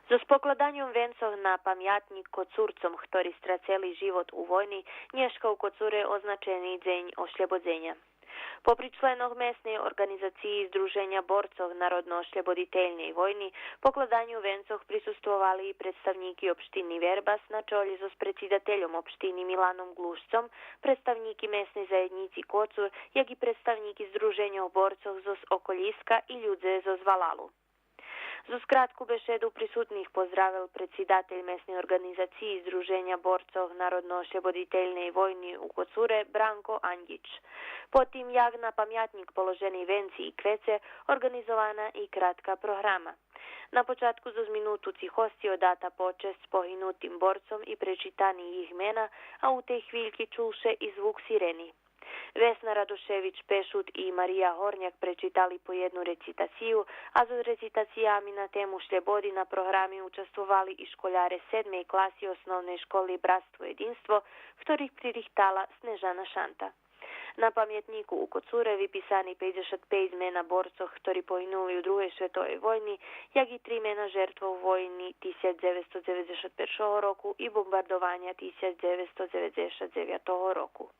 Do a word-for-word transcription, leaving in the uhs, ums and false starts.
Зоз покладаньом венцох на памятнїк Коцурцом, хтори страцели живот у войни, нєшка у Коцуре означени Дзень ошлєбодзеня. Попри членох Месней орґанизациї Здруженя борцох народноошлєбодительней войни, покладаню венцох присуствовали и представнїки општини Вербас на чолї зоз предсидательом општини Миланом Глушцом, представнїки Месней заєднїци Коцур, як и представнїки Здруженьох борцох зоз околїска и людзе зоз валалу. Зоз кратку бешеду присутних поздравел предсидатель Месней орґанизациї Здруженя борцох народноошлєбодительней войни у Коцуре Бранко Андїч. Потим як на памятнїк положени венци и квеце, орґанизована и кратка програма. На початку зоз минуту цихосци одата почесц погинутим борцом и пречитани їх мена, а у тей хвильки чул ше и звук сирени. Весна Радошевич-Пешут и Мария Горняк пречитали по єдну рецитацию, а зоз рецитациями на тему шлєбоди на програми участвовали и школяре седмей класи Основней школи Братство єдинство, хторих пририхтала Снежана Шанта. На памятнїку у Коцуре виписани пейдзешат пейц мена борцох хтори погинули у Другей шветовей войни, як и три мена жертвох войни тисяч дзевецсто дзеведзешат першого року и бомбардованя тисяч дзевецсто дзеведзешат дзевятого року.